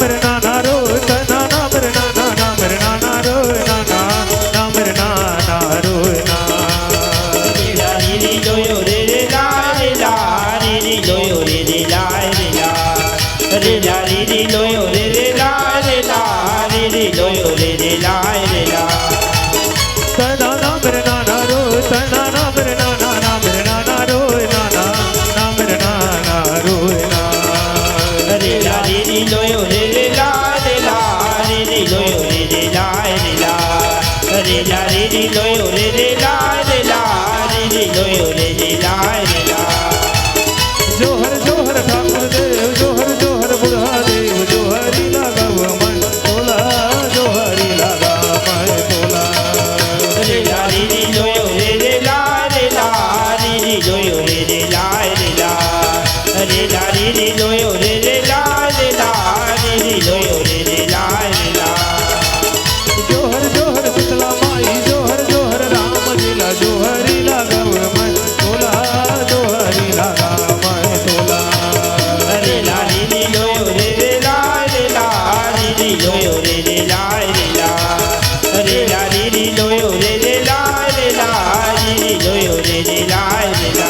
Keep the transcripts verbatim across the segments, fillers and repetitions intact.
मेरे नाना रोए, तना ना मेरे नाना, ना मेरे नाना रोए, नाना, ना मेरे नाना रोए ना। रे ला रे री लो यो रे रे ला रे ला, रे री लो यो रे रे ला रे ला। रे ला रे री लो यो रे रे ला रे ला, रे री लो यो रे रे ला रे ला। तना ना मेरे नाना रोए, तना ना मेरे नाना, ना मेरे नाना रोए, नाना, ना मेरे नाना रोए ना। रे ला रे री लो यो रे रे ला रे ला, रे री लो यो रे रे ला रे ला। रे ला रे री लो यो रे रे ला रे ला, रे री लो यो रे रे ला रे ला। जोहर जोहर ठाकुर देव, जोहर जोहर बुढ़ा देव, जोहरी लगाव मैं तोला, जोहरी लगाव मैं तोला। रे ला रे री लो यो रे रे ला रे ला, रे री लो यो रे रे ला रे ला। रे ला रे री लो यो रे रे ला रे ला, रे री लो यो रे रे ला रे ला। जोहर जोहर शीतला माई, जोहर जोहर राम जी ला, जोहरी लगाव मैं तोला, जोहरी लगाव मैं तोला। रे ला रे री लो यो रे रे ला रे ला, रे री लो यो रे रे ला रे ला। रे ला रे री लो यो रे रे ला रे ला, रे री लो यो रे रे ला रे ला।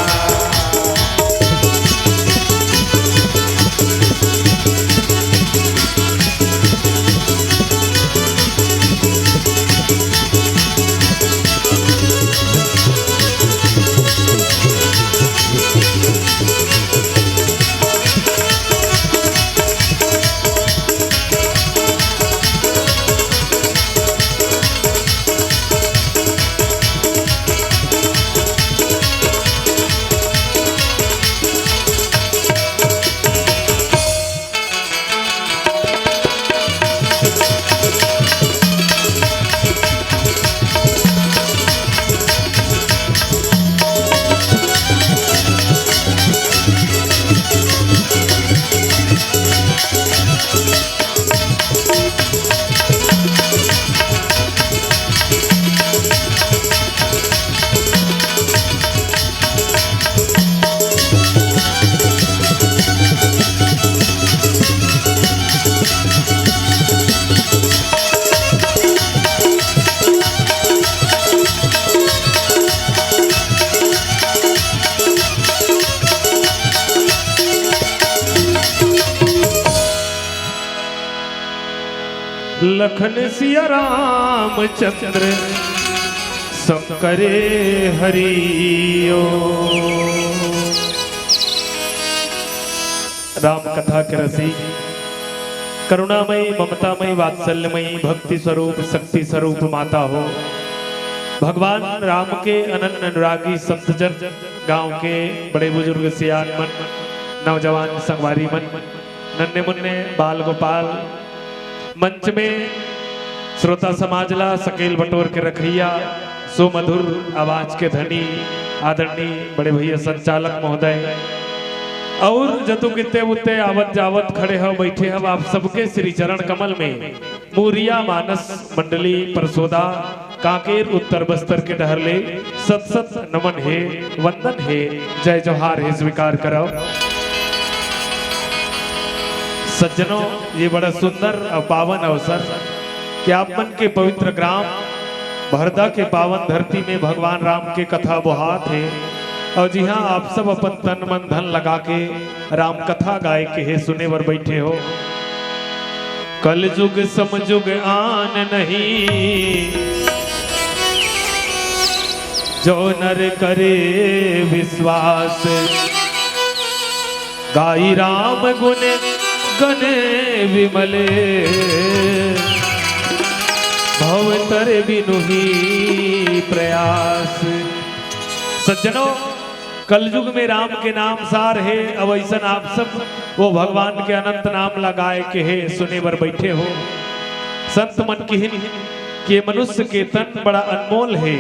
लखन सिया रामचंद्र शंकरे हरिओ। राम कथा के रसी, करुणामयी, ममतामयी, वात्सल्यमयी, भक्ति स्वरूप, शक्ति स्वरूप माता हो। भगवान राम के अनन्य अनुरागी संतजन, गांव के बड़े बुजुर्ग, सियान मन, नौजवान संगवारी मन, नन्हे मुन्ने बाल गोपाल, मंच में श्रोता समाज ला सकेल बटोर के रखइया, सुमधुर आवाज के धनी, आदरणीय बड़े भैया संचालक महोदय, और जतु कित्ते उत्ते आवत जावत खड़े हव, बैठे हव, आप सबके श्री चरण कमल में मुरिया मानस मंडली परसोदा कांकेर उत्तर बस्तर के डहर ले सत सत नमन हे, वंदन हे, जय जोहार हे, स्वीकार करव। सज्जनों, ये बड़ा सुंदर और पावन अवसर कि आप मन के पवित्र ग्राम भरदा के पावन धरती में भगवान राम के कथा बोहात हे और जिहां आप सब अपन तन मन धन लगा के राम कथा गाय के हे सुने बर बैठे हो। कलजुग समजुग आन नहीं, जो नर करे विश्वास। गाई राम गुण गण विमल, भव तर बिनु ही प्रयास। सज्जनों, कलयुग में राम के नाम सार हे। अब अइसन आप सब वो भगवान के अनंत नाम लगाए के हे सुने बर बैठे हो। संत मन किहिन कि ये मनुष्य के तन बड़ा अनमोल हे,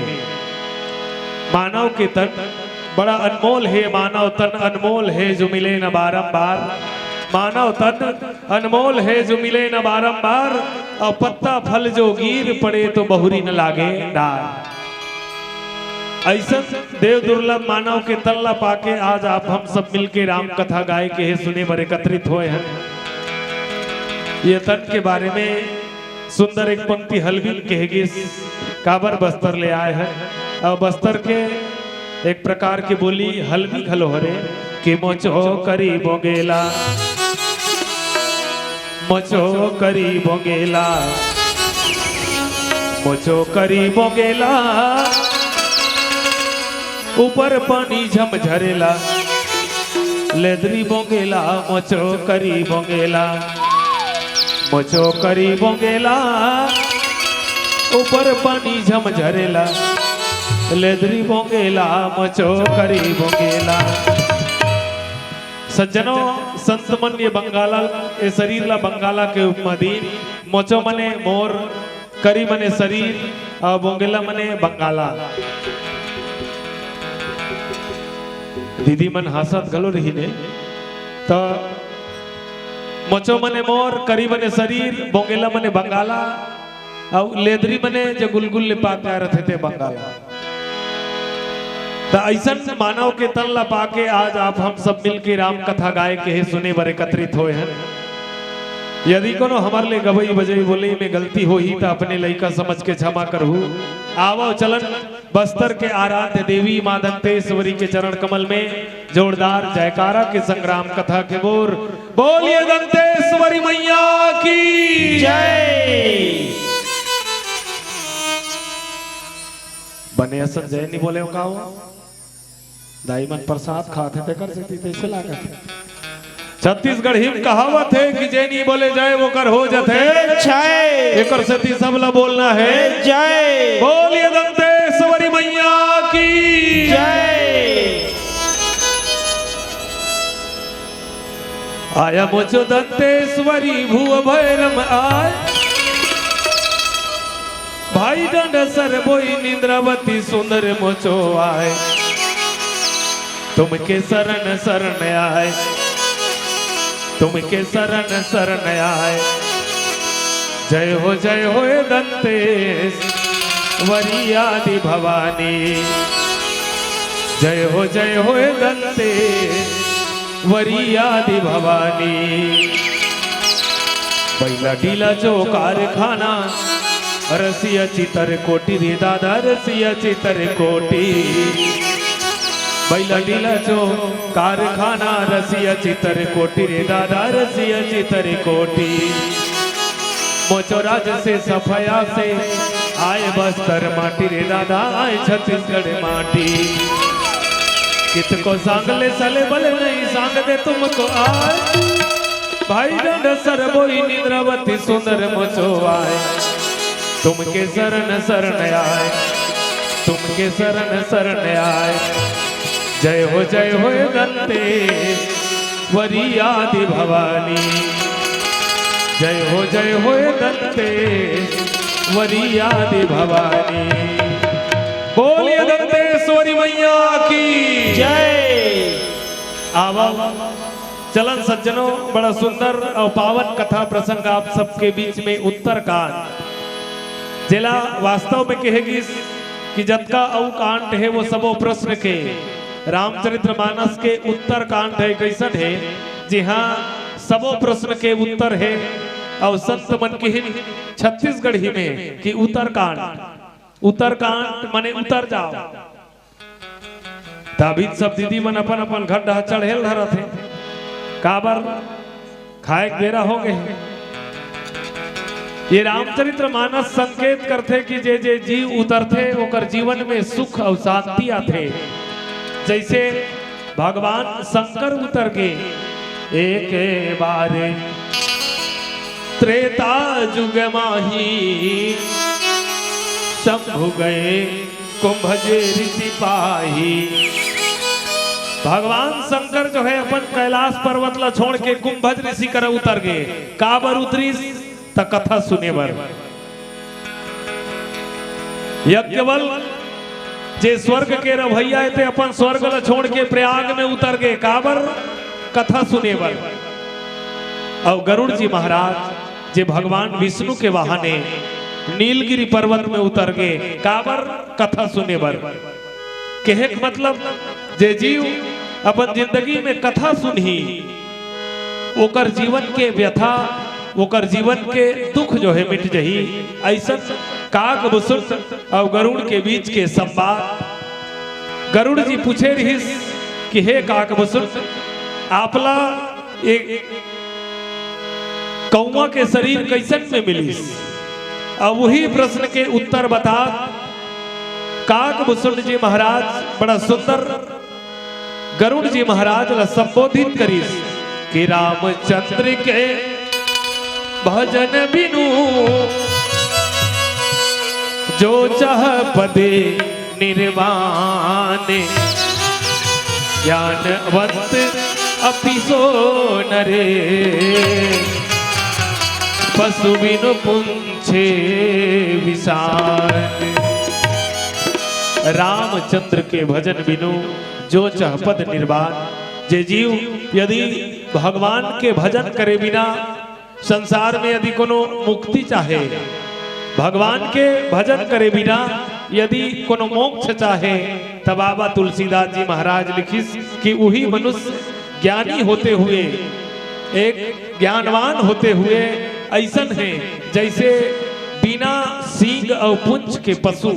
मानव के तन बड़ा अनमोल हे, मानव तन अनमोल हे जो मिले न बारंबार। मानव तन अनमोल हे जो मिले न बारंबार, और पत्ता फल जो गिर पड़े तो बहुरी न लागे डार। अइसन देव दुर्लभ मानव के तन ला पाके आज आप हम सब मिलके राम कथा गाए के हे सुने बर एकत्रित होए हन। ये तन के बारे में सुंदर एक पंक्ति हलबी म कहे गिस, काबर बस्तर ले आए हन। अउ बस्तर के एक प्रकार के बोली हलबी घलो हरे कि मोचो करी बोंगेला, मोचो करी बोंगेला, मोचो करी बोंगेला, ऊपर पानी झमझरेला, लेदरी बोंगेला, मोचो करी बोंगेला, मोचो करी बोंगेला, ऊपर पानी झमझरेला, लेदरी बोंगेला, मोचो करी बोंगेला। सज्जनों, संत मन ये बंगाला, ये शरीर ला बंगाला के उपमा दीन। मोचो मने मोर, करी मने शरीर, अउ बोंगेला मने बंगाला। दीदी मन हांसत घलो रहिने, त मोचो मने मोर, करी मने शरीर, बोंगेला मने बंगाला, अउ लेदरी मने जे गुलगुल ले पाक आय रथे ते बंगाला। त अइसन मानव के तन ला पाके आज आप हम सब मिलके राम कथा गाए के हे सुने बर एकत्रित होए हन। यदि कोनो हमर ले गवई बजई बोलई में गलती होही त अपने लइका समझ के क्षमा करहू। आवव चलन बस्तर के आराध्य देवी माँ दंतेश्वरी के चरण कमल में जोरदार जयकारा के संग राम कथा के बोल। बोलिए दंतेश्वरी मैया की जय। बने असन जय नहीं बोले का हो? दाई मन प्रसाद खात हे, तेकर सेती तइसे लागत हे। छत्तीसगढ़ी म कहावत हे कि जे नी बोले जय, ओकर हो जथे छय। एकर सेती सब ला बोलना हे जय। बोलिए दंतेश्वरी मैया की जय। आया मोचो दंतेश्वरी भुव भैरम आय। भाई डंडसर बोई निंद्रावती सुंदर मोचो आय। तुमके शरण शरण आय, तुमके शरण शरण आय। जय हो जय हो ए दंतेश वरी आदि भवानी। जय हो जय हो ए दंतेश वरी आदि भवानी। बैला डीला जो कारखाना रसिया चितर कोटी रे दादा रसिया चितर कोटी। बैला डीला जो कारखाना रसिया चितर कोटी रे दादा रसिया चितर कोटी। मोचो राज से सफया से आय बस्तर माटी रे दादा आय छत्तीसगढ़ माटी। कितको सांग ले सले बल नहीं सांग दे तुमको आय। भाई डंडसर बोई निंद्रावती सुंदर मोचो आय। तुमके शरण शरण आय, तुमके शरण शरण आय। जय हो जय हो दंतेश वरी आदि भवानी। जय हो जय हो दंतेश वरी आदि भवानी। बोलिए दंतेश्वरी मैया की जय। आवा चलन सज्जनों, बड़ा सुंदर अउ पावन कथा प्रसंग आप सबके बीच में उत्तरकांड, जेला वास्तव में कहे गिस कि जतका अउ कांड हे वो सबो प्रश्न के, रामचरितमानस के उत्तरकांड हे, कइसन हे, जिहां सबो प्रश्न के उत्तर हे। अउ संत मन किहिन छत्तीसगढ़ी में कि उत्तरकांड, उत्तरकांड माने उतर जाव। तभी सब दीदी मन अपन अपन घर डहा चढ़ेल धरत हे। काबर? खाए के बेरा हो गए हे। ये रामचरितमानस संकेत करथे कि जे जे जीव उतरथे ओकर जीवन में सुख अउ शांति आथे। जैसे भगवान शंकर उतर के एक बार त्रेता जुग माही शंभु गए कुंभज ऋषि पाही। भगवान शंकर जो हे अपन कैलाश पर्वत ला छोड़ के कुंभज ऋषि करा उतर गे। काबर उतरिस? त कथा सुने बर। यज्ञवल जे स्वर्ग के रवैया हे ते अपन स्वर्ग ला छोड़ के प्रयाग में उतर गे। काबर? कथा सुने बर। अउ गरुड़ जी महाराज जे भगवान विष्णु के वाहन हे नीलगिरी पर्वत में उतर गे। काबर? कथा सुने बर। कहे के मतलब जे जीव अपन जिंदगी में कथा सुनही ओकर जीवन के व्यथा ओकर जीवन के दुख जो हे मिट जही। अइसन काक बुसुंड अउ गरुड़ के बीच के संवाद। गरुड़ जी पूछे रिहिस कि हे काक बुसुंड, आपला ये कौआ के शरीर कइसन में मिलिस? अउ उही प्रश्न के उत्तर बतात काक बुसुंड जी महाराज बड़ा सुंदर गरुड़ जी महाराज ला संबोधित करिस कि रामचंद्र के भजन बिनु जो चह पद निर्वाण, ज्ञानवंत अपि सो नरे, पशु बिनु पुंछे विषान। रामचंद्र के भजन बिनु जो चह पद निर्वाण। जे जीव यदि भगवान के भजन करे बिना संसार में यदि कोनो मुक्ति चाहे, भगवान के भजन करे बिना यदि कोनो मोक्ष चाहे, त बाबा तुलसीदास जी महाराज लिखिस कि उही मनुष्य ज्ञानी होते हुए, एक ज्ञानवान होते हुए अइसन हे, जइसे बिना सींग अउ पूंछ के पशु।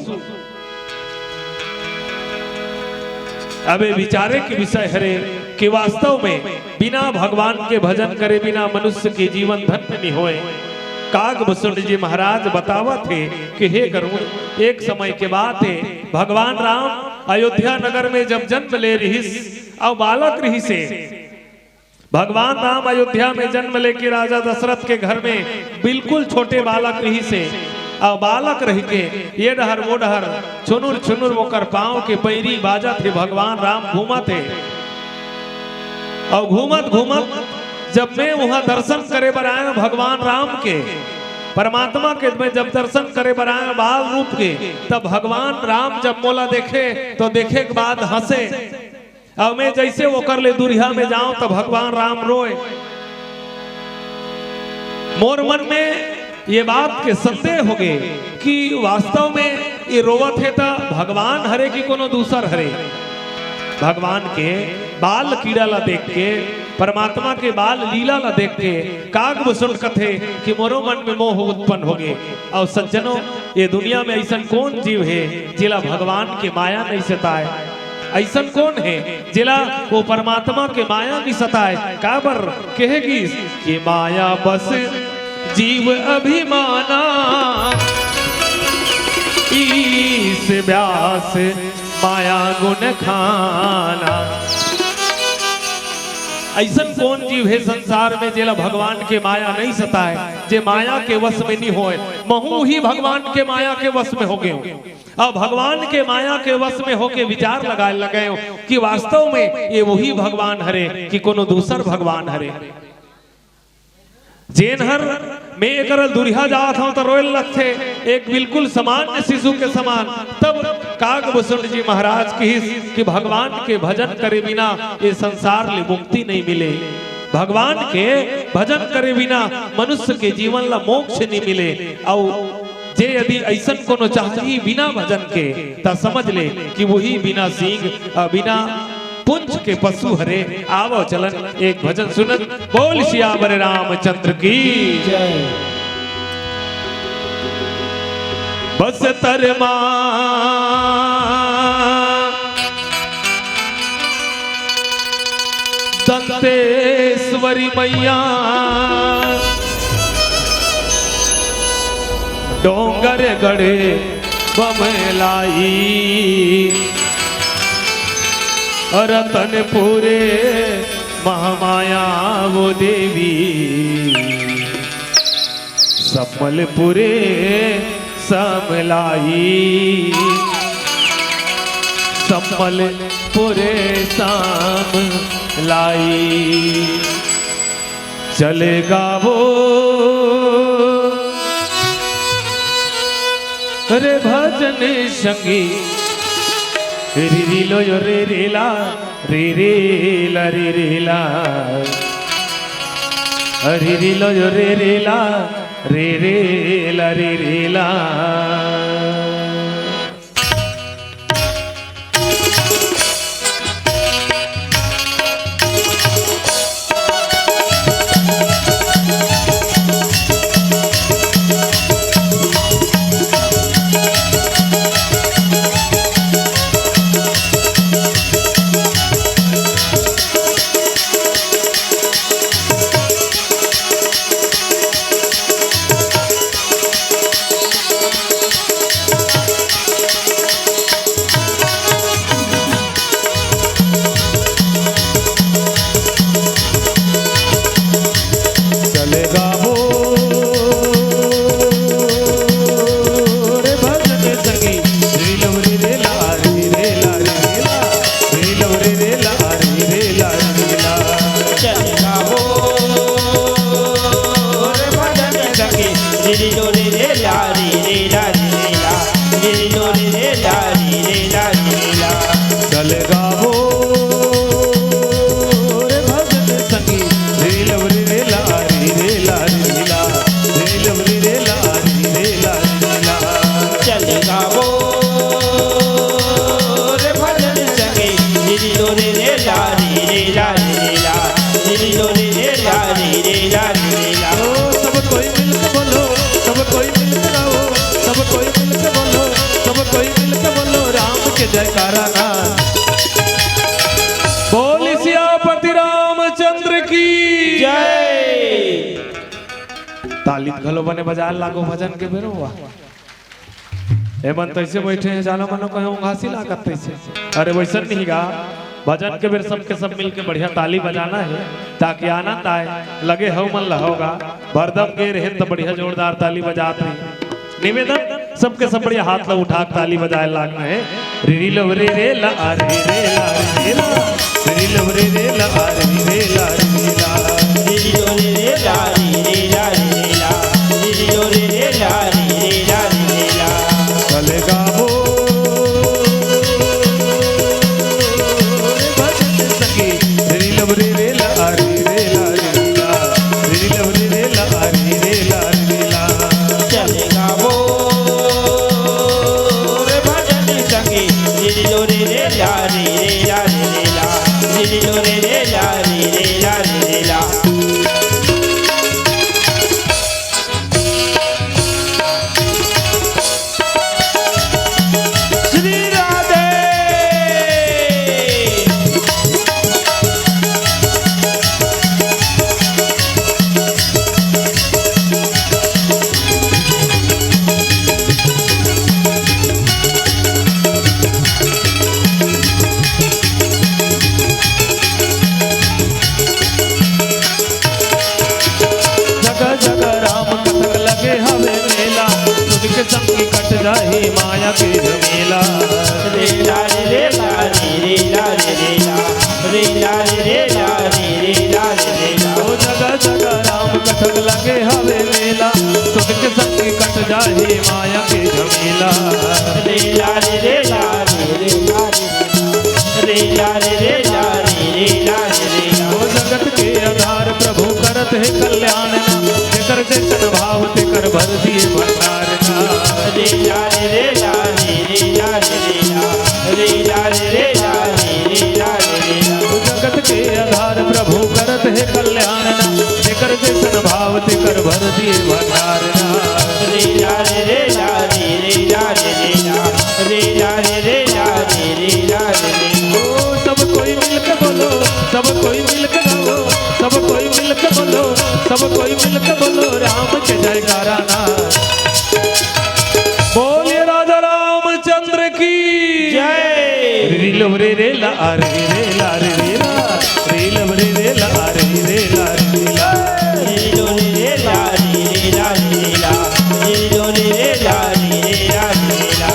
अब ये विचारे के विषय हरे कि वास्तव में बिना भगवान के भजन करे बिना मनुष्य के जीवन धन्य नहीं होए। काक बुसुंड जी महाराज बतावत हे कि हे गरुड़, एक समय के बात हे, भगवान राम अयोध्या नगर में जब जन्म ले रिहिस अउ बालक रिहिस हे, भगवान राम अयोध्या में जन्म लेके राजा दशरथ के घर में बिल्कुल छोटे बालक रिहिस हे। अउ बालक रहिके ये डहर वो डहर छुनुर छुनुर ओकर पाँव के पैरी बाजत हे। भगवान राम घूमत हे अउ घूमत घूमत जब मैं उहाँ दर्शन करे बर आए भगवान राम के, परमात्मा के मैं जब दर्शन करे बर आए बाल रूप के, तब भगवान राम जब मोला देखे तो देखे के बाद हंसे। अब मैं जइसे ओकर ले दुरिहा में जाऊं त भगवान राम रोए। मोर मन में ये बात के संदेह होगे कि वास्तव में ये रोवत हे त भगवान हरे कि कोनो दूसर हरे। भगवान के बाल लीला ला देख के, परमात्मा के बाल लीला ला देख के काक बुसुंड कथे कि मोरो मन में मोह उत्पन्न होगे। अउ सज्जनों, ये दुनिया में अइसन कौन जीव हे जेला भगवान के माया नहीं सताए? अइसन कौन हे जेला वो परमात्मा के माया नहीं सताए? काबर कहे गिस कि माया बस जीव अभिमाना, ईश व्यास माया गुण खाना। अइसन कौन जीव हे संसार में जेला भगवान के माया नहीं सताए, जे माया के वश में नहीं होए? महू ही भगवान के माया के वश में होगे हूँ। अब भगवान के माया के वश में होके विचार लगाए लगे हूँ कि वास्तव में ये वही भगवान हरे कि कोनो दूसर भगवान हरे। जेन हर मैं एकर दुरिहा जात हूँ त रोए लगथे, एक बिल्कुल सामान्य शिशु के समान। तब काक बुसुंड जी महाराज किहिस कि भगवान के भजन करे बिना ये संसार ले मुक्ति नहीं मिले, भगवान के भजन करे बिना मनुष्य के जीवन ला मोक्ष नहीं मिले। अउ जे यदि अइसन कोनो चाही बिना भजन के, त समझ ले कि वही बिना सींग, अ, बिना पूंछ के पशु हरे। आवो चलन एक भजन सुनत, बोल सियावर रामचंद्र की। जय। बस तरमा दंतेश्वरी मैया, डोंगरगढ़ बमलाई, रतनपुरे महामाया वो देवी, संबलपुरे समलाई, संबलपुरे समलाई। चले गावो रे भजन संगी, रे रे लो यो रे रे ला, रे रे ला, रे रे ला। अरे रे लो यो रे रे ला, रे रे ला, रे रे ला। मिलके बोलो, सब कोई मिलके बोलो राम के जयकारा ना। बोल सियापति रामचंद्र की जय। ताली घलो बने बजाए लागो भजन के बेरो हुआ। ए मन तइसे बइठे हे, जानो मनो कहे ओंघासी लागत तइसे। अरे वइसन नहीं गा, भजन के बेर सबके सब मिलके बढ़िया ताली बजाना हे, ताकि आनंद आए। लगे हव मन लहव गा, भरदम गे रहे त बढ़िया जोरदार ताली बजात रही। निवेदन, सबके सब बढ़िया हाथ ला उठा के ताली बजाए लागना हे। री री लो रे रे ला, आ रे रे ला, रे रे ला। री री लो रे रे ला, आ रे रे ला, रे रे ला। री री लो रे रे ला, रे रे ला, रे रे ला। री री लो रे रे ला, रे रे ला, रे रे ला। कल गावो रे भजन संगी। री री लो रे रे ला, आ रे रे ला, रे रे ला। री री लो रे रे ला, आ रे रे ला, रे रे ला। चले गावो रे भजन संगी। री री लो रे रे ला, रे रे ला, रे रे ला। री री लो रे रे ला, रे रे ला, रे रे ला। श्री राधे। जगह जगह राम कथक लगे हवे मेला, सुन के संगी कट जाही माया के झमेला। रे ला रे रे ला रे रे ला रे रे ला। रे ला रे रे ला रे रे ला रे रे ला। ओ जगह जगह राम कथक लगे हवे मेला, सुन के संगी कट जाही माया के झमेला। रे ला रे रे ला रे रे ला रे रे ला। रे ला रे रे ला रे रे ला रे रे ला। ओ जगत के आधार प्रभु करत हे कल्याण ना, जेकर जैसन भाव तेकर भर दिए भंडार ना। रे ला रे रे ला रे रे ला रे रे ला। रे ला रे रे ला रे रे ला रे रे ला। ओ जगत के आधार प्रभु करत हे कल्याण ना, जेकर जैसन भाव तेकर भर दिए भंडार ना। रे ला रे रे ला रे रे ला रे रे ला। रे ला रे रे ला रे रे ला रे रे। ओ सब कोई मिलके बोलो, सब कोई मिलके गाओ, सब कोई मिलके बोलो, सब कोई मिलके बोलो राम के जयकारा ना। बोलिए राजा रामचंद्र की जय। री लो रे रे ला, आ रे रे ला, रे रे ला। री लो रे रे ला, आ रे रे ला, रे रे ला। री लो रे रे ला, री रे ला, री रे ला। री लो रे रे ला, री रे ला, री रे ला।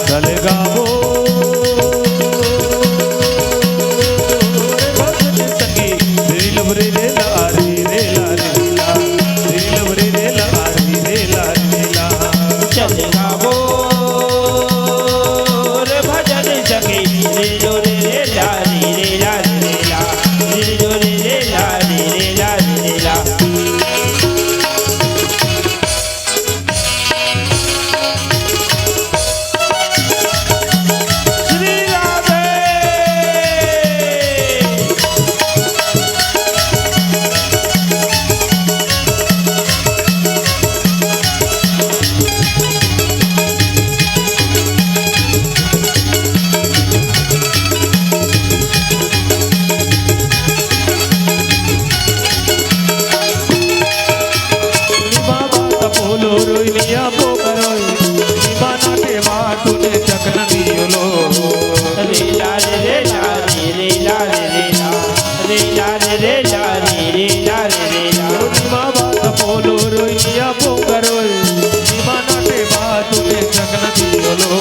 चले गावो रे भजन संगी। री लो रे रे ला, री रे ला, री रे ला। री लो रे रे ला, री रे ला, री रे ला। चले गावो रे भजन संगी। री लो रे रे ला, री रे ला, री रे ला। री लो रे रे ला, री रे ला, री रे ला। श्री राधे। निमा बात बोलो रोइलिया पोगरोई, निमा नाटे बात ने चकन दियोलो। रे ला रे रे ला रे रे ला रे रे ला। रे ला रे रे ला रे रे ला रे रे ला। निमा बात बोलो रोइलिया पोगरोई, निमा नाटे बात ने चकन दियोलो।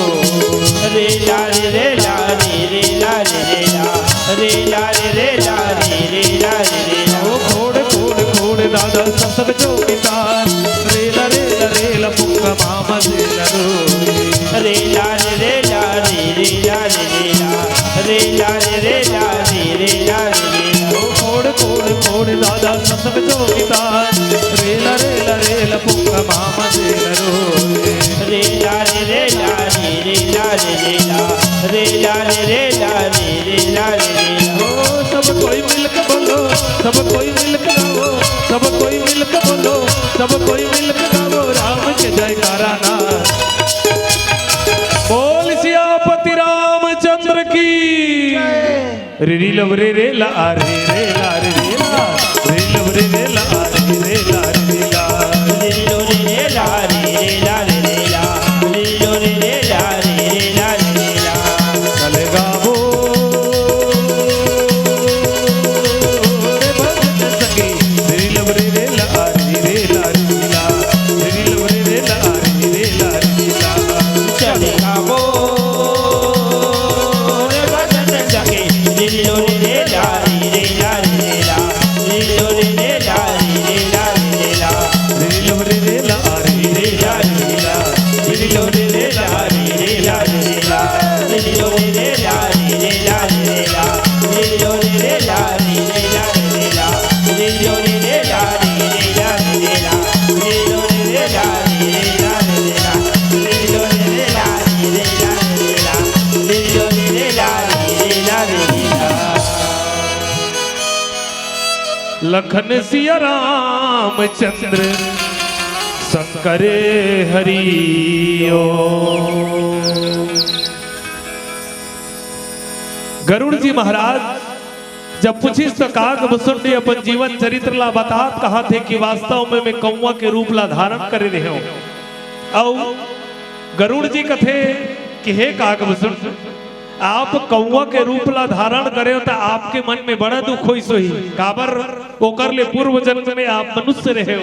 रे ला रे रे ला रे रे ला रे रे ला। रे ला रे रे ला रे रे ला रे रे ला। ओ खोड़ खोड़ खोड़ दादा ससक चौकीदार। रेला रेला रेला पुंगा मामा रेला रो। रेला रे रेला रे रेला रे रेला। रेला रे रेला रे रेला रे रेला। ओ खोड़ खोड़ खोड़ दादा ससक चौकीदार। रेला रेला रेला पुंगा मामा रेला रो। रेला रे रेला रे रेला रे रेला। रेला रे रेला रे रेला रे रेला। ओ सब कोई मिलके बोलो, सब कोई मिलके गाओ, सब कोई मिलके बोलो, सब कोई मिलके गाओ राम के जयकारा ना। रे री लव रे रे ला रे रे ला रे रे ला। रे री लव रे रे ला रे रे ला रे रे ला। रे लो रे रे ला रे रे ला रे रे ला। रे लो रे रे ला रे रे ला रे रे ला। चले गावो रे भजन संगी। रे री लव रे रे ला रे रे ला रे रे ला। रे री लव रे रे ला रे रे ला रे रे ला। चले गावो रे भजन संगी। रे लो रे रे ला रे रे ला रे रे ला। रे लो रे रे ला रे रे ला रे रे ला। रे लो रे रे ला रे रे ला रे रे ला। रे लो रे रे ला रे रे ला रे रे ला। रे लो रे रे ला रे रे ला रे रे ला। रे लो रे रे ला रे रे ला रे रे ला। रे लो रे रे ला रे रे ला रे रे ला। रे लो रे रे ला रे रे ला रे रे ला। रे लो रे रे ला रे रे ला रे रे ला। रे लो रे रे ला रे रे ला रे रे ला। लखन सिया रामचंद्र शंकर हरि ओम। गरुड़ जी महाराज जब पूछिस त काग भुसुंडी अपन जीवन चरित्र ला बतात कहत हे कि वास्तव में मैं कौवा के रूप ला धारण करे रेहेंव। अउ गरुड़ जी कथे कि हे काग भुसुंड, आप कौवा के रूप ला धारण करेव त आपके मन में बड़ा दुख होइस होही, काबर ओकर ले पूर्व जन्म में आप मनुष्य रहेव।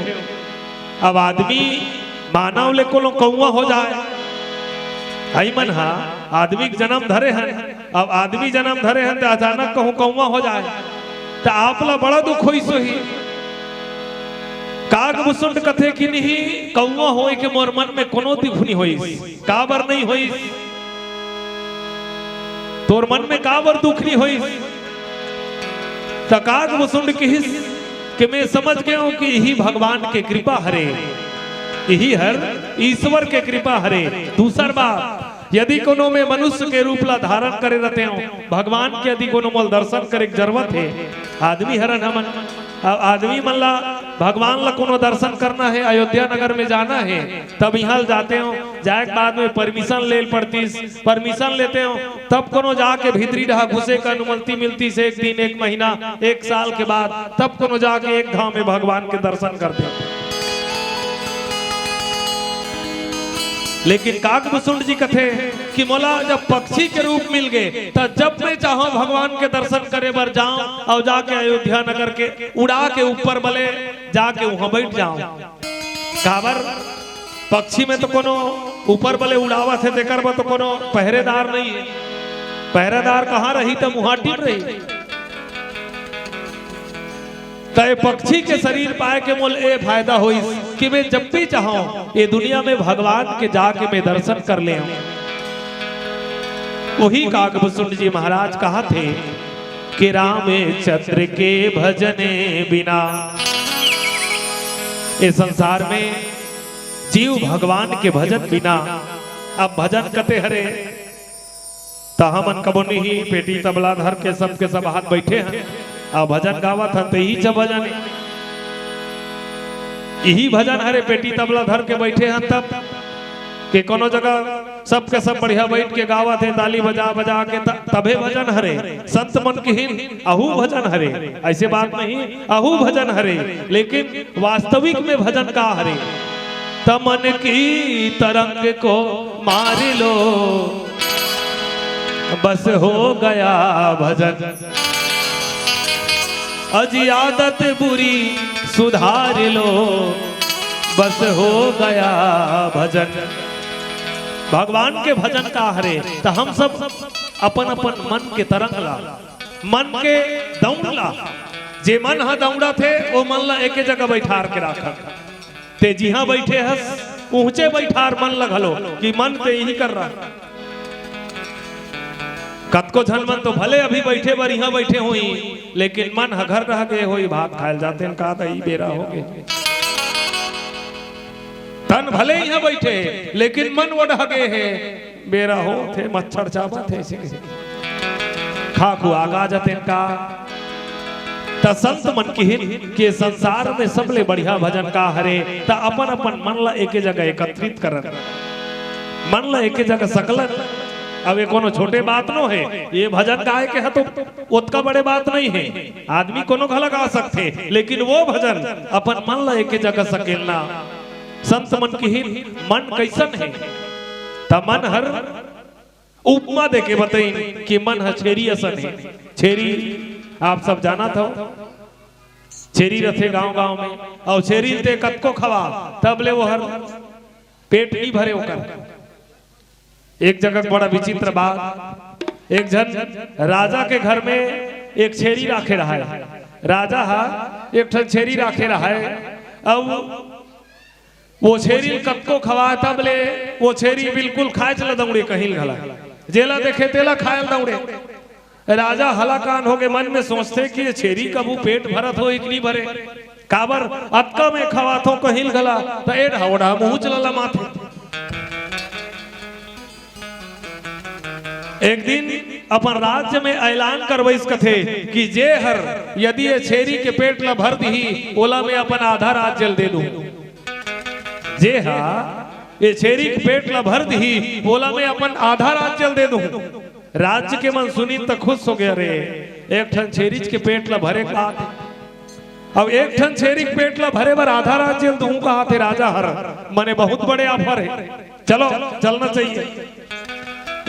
अब आदमी मानव ले कोनो कौवा हो जाए, हई मन हा आदमी के जन्म धरे हन, अब आदमी जन्म धरे हन त अचानक कहूँ कौवा हो जाए त आप ला बड़ा दुख होइस होही। काग भुसुंड कथे कि नहीं, कौवा होए के मोर मन में कोनो दुख नहीं होइस। काबर नहीं होइस? तोर मन में काबर दुख नहीं होइस? त काग भुसुंड किहिस कि मैं समझ गया हूँ कि यही भगवान के कृपा हरे, यही हर ईश्वर के कृपा हरे। दूसर बात, यदि कोनो में मनुष्य के रूप ला धारण करे रहते हो, भगवान के यदि कोनो मोल दर्शन करे के जरूरत हे, आदमी हरन हमन, अब आदमी मन ला, भगवान ला कोनो दर्शन करना हे, अयोध्या नगर में जाना हे, तब यहाँ जाते हो, जाए के बाद में परमिशन ले पड़तीस, परमिशन लेते हो, तब कोनो जाके भीतरी डहा घुसे के अनुमति मिलतीस, एक दिन, एक महीना, एक साल के बाद, तब कोनो जाके एक घाव में भगवान के दर्शन करते हो। लेकिन काग भुसुंड जी कथे कि मोला जब पक्षी के रूप मिल गए, त जब मैं चाहूं भगवान के दर्शन करे बर जाऊं और जाके अयोध्या नगर के उड़ा के ऊपर बले जाके वहां बैठ जाऊं। काबर? पक्षी में तो कोनो ऊपर बले उड़ावत हे, तेकर बर तो कोनो पहरेदार नहीं है। पहरेदार कहाँ रही? त मुहाटी में रही। त ए पक्षी के शरीर पाए के मोल ए फायदा होइस कि मैं जब भी चाहूं, ए दुनिया में भगवान के जाके मैं दर्शन कर ले। वही काग भुसुंड जी महाराज कहा थे कि रामचंद्र के भजने बिना, ए संसार में जीव भगवान के भजन बिना, अब भजन कते हरे, त हमन कबो नहीं, पेटी तबला धर के सबके सब हाथ बैठे हैं, आ भजन गावत हन, त यही छ भजन, यही भजन हरे, पेटी तबला धर के बैठे हैं, तब के कोनो जगह सबके सब बढ़िया बैठ के गावत हे, ताली बजा बजा के, त-, तभे भजन हरे। संत मन किहिन अहू भजन हरे, ऐसे बात नहीं, अहू भजन हरे, लेकिन वास्तविक में भजन का हरे? त मन की तरंग को मार लो, बस हो गया भजन। अज आदत बुरी सुधार लो, बस हो गया भजन। भगवान के भजन का हरे, त हम सब अपन अपन मन के तरंग ला, मन के दौड़ ला, जे मन ह दौड़त हे, ओ मन ला एके जगह बैठार के राखत। ते जिहां बैठे हस, उहचे बैठार मन ल घलो, कि मन ते इही कर रहा। कतको झन मन तो भले अभी बैठे बर इहां बैठे होही, लेकिन मन ह घर रह गे होही, भात खायल जाते न का, त ई बेरा हो गे। तन भले इहां बैठे, लेकिन मन वो डह गे हे। बेरा होत हे, मच्छर चाबत हे, ऐसे कहिके। खा खुआ गा जतेन का। त संत मन किहिन कि संसार में सबले बढ़िया भजन का हरे, त अपन अपन मन ला एके जगह एकत्रित करन, मन ला एके जगह सकलन, अब ये कोनो छोटे बात नो हे, ये भजन गाय के ह तो ओतका बड़े बात नहीं हे। आदमी कोनो घला गा सकथे, लेकिन वो भजन अपन मन ला एक जगह सकेलना। संत मन किहिन मन कइसन हे, त मन हर उपमा देके बतइन कि मन ह छेरी असन हे। छेरी आप सब जानत हव, छेरी रथे गांव गांव में, अउ छेरी ते कतको खवा, तब ले वो हर पेट नहीं भरे ओकर। एक जगह बड़ा विचित्र बात, एक झन राजा के घर में एक छेरी राखे रहाय। राजा हा एक ठन छेरी राखे रहाय। अब वो छेरी ल कतको खवाय, तब ले वो छेरी बिल्कुल खाए चला दौड़े, कहीं घला जेला देखे तेला खाए ल दौड़े। राजा हलाकान होके मन में सोचथे कि ये छेरी कभू पेट भरत होही कि नहीं भरे, काबर अतका में खवाथो कहिल घला, त ए ढावड़ा मुहूच ल लमाथे। एक दिन अपन राज्य में ऐलान करवइस कथे कि जे हर यदि ये छेरी के पेट ल भर दिही, ओला मैं अपन आधा राज्य ल दे दूं। जे हा ये छेरी के पेट ल भर दिही, ओला मैं अपन आधा राज्य ल दे दूं। राज्य के मन सुनिन त खुश हो गया, रे, एक ठन छेरीच के पेट ल भरे का। अब एक ठन छेरी के पेट ल भरे बर आधा राज्य ल दूं कहाथे राजा हर, मने बहुत बड़े offer हे, चलो, चलना चाहिए।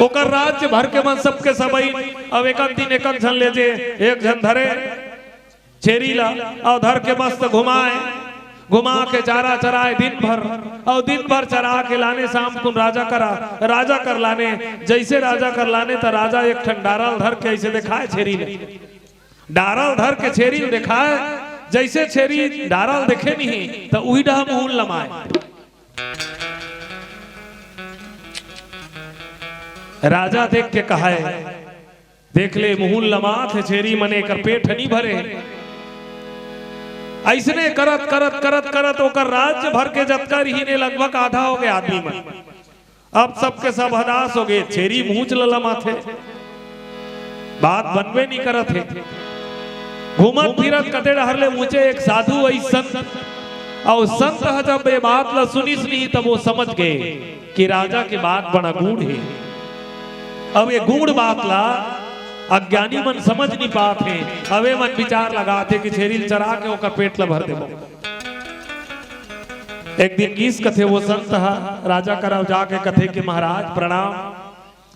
ओकर राज्य भर के मन सबके सबई, अब एक दिन एक झन ले जे, एक झन धरे छेरी ला, अउ धर के मस्त घुमाए, घुमा के चारा चराए दिन भर, अउ दिन भर चरा के लाने शाम कुन राजा करा, राजा कर लाने। जइसे राजा कर लाने त राजा एक ठन डारा ल धर के अइसे देखाए छेरी ले, डारा ल धर के छेरी ल देखाए। जइसे छेरी डारा ल देखे नहीं त उही डहा मुहूं ल लमाए। राजा देख के कहाए, देख ले, मुहूं ल लमात हे छेरी, मने एकर पेट ह नी भरे। अइसने करत, करत, करत, करत ओकर राज्य भर के जतका रिहिन हे, लगभग आधा हो गे आदमी मन। अब सबके सब हदास हो गे, छेरी मुहूं ल लमात हे, बात बनबे नी करत हे। घूमत फिरत कते डहर ले मुहूं एक साधु अइस संत, अउ संत ह जब ये बात ल सुनिस नहीं, तब वो समझ गे कि राजा के बात बड़ा गूढ़ हे। अब ये गूढ़ बात ला अज्ञानी मन समझ नहीं पात हे। अब ये मन विचार लगात हे कि छेरी ल चरा के ओकर पेट ल भर देबो। एक दिन गीस कथे वो संत ह राजा करा जाके कथे कि महाराज प्रणाम।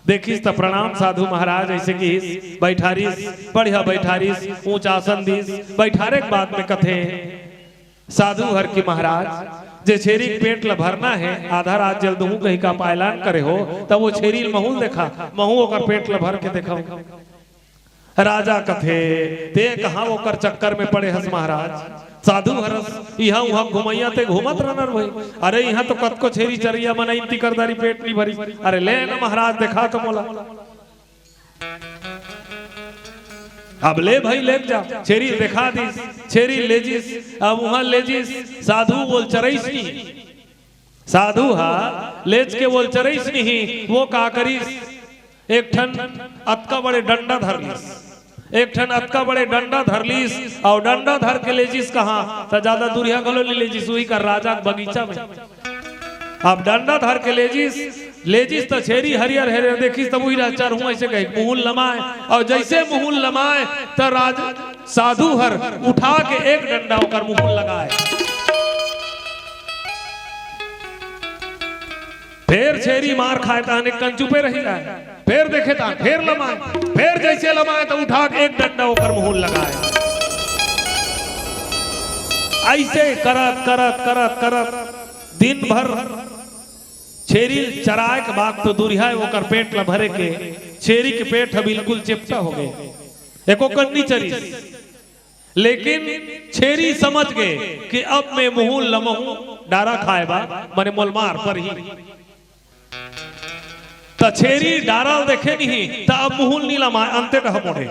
देखिस त प्रणाम साधु महाराज अइसे किहिस, बैठारिस, बढ़िया बैठारिस, ऊंचा आसन दिस। बैठारे के बाद में कथे, साधु हर कि महाराज, जे छेरी के पेट ल भरना हे, आधा राज्य ल दुहूं कहि का पायलान करे हो, त वो छेरी ल महूं ल देखा, महूं ओकर पेट ल भर के देखव। राजा कथे, ते कहां ओकर चक्कर में पड़े हस महाराज? साधु हरस, इहां उहां घुमइया ते घूमत रहनर भई। अरे इहां तो कतको छेरी चरइया मन अइन, तिकर दारी पेट नी भरी। अरे ले न महाराज, देखा तो मोला। अब ले भई, ले जा। छेरी देखा दिस, छेरी ले जिस, अब उहां ले जिस, साधु ओल चरइस नी। साधु हा लेच के ओल चरइस नी, वो का करिस, एक ठन अतका बड़े डंडा धर लिस, एक ठन अतका बड़े डंडा धर लिस, अउ डंडा धर के ले जिस कहां, त जादा दूरिहा घलो नी ले जिस, उही कर राजा के बगीचा में। अब डंडा धर के ले जिस, ले जिस त छेरी हरियर हरियर देखिस, तब उही राजा चरहूं अइसे कहे, मुहूं ल लमाए, अउ जइसे मुहूं ल लमाए, त राज, साधु हर उठा के एक डंडा ओकर मुहूं ल लगाए। फेर छेरी मार खाए, तहाने कन चुपे रहि जाए। फेर देखे, तहां फेर लमाए, फेर जइसे लमाए, त उठा के एक डंडा ओकर मुहूं ल लगाए। अइसे करत, करत, करत, करत दिन भर छेरी चराए के बाद तो दूरिहा ओकर पेट ल भरे के, छेरी के पेट ह बिल्कुल चेपटा हो गे, एको कन नी चरिस। लेकिन छेरी समझ गे कि अब मैं मुहूं ल लमहूं डारा खाए बर, मने मोल मार परही। त छेरी डारा ल देखे नहीं, त अब मुहूं ल नी लमाए, अंते डहा मोड़े।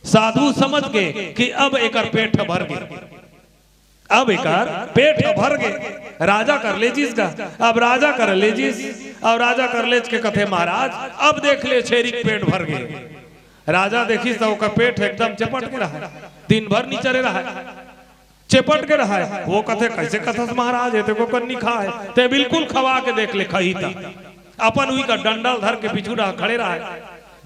साधु समझ गे कि अब एकर पेट ह भर गे। अब एकर पेट ह भर गे, राजा कर ले जिस गा। अब राजा कर ले जिस, अउ राजा कर लेच के कथे, महाराज, अब देख ले, छेरी के पेट भर गे। राजा देखिस त ओकर पेट एकदम चेपट गे रहय, दिन भर नी चरे रहय, चेपट गे रहय। वो कथे, कइसे कथस महाराज, ए ते एको कन नी खाए, ते बिल्कुल खवा के देख ले, खाही त। अपन उही का डंडल धर के पीछू डहा खड़े रहय।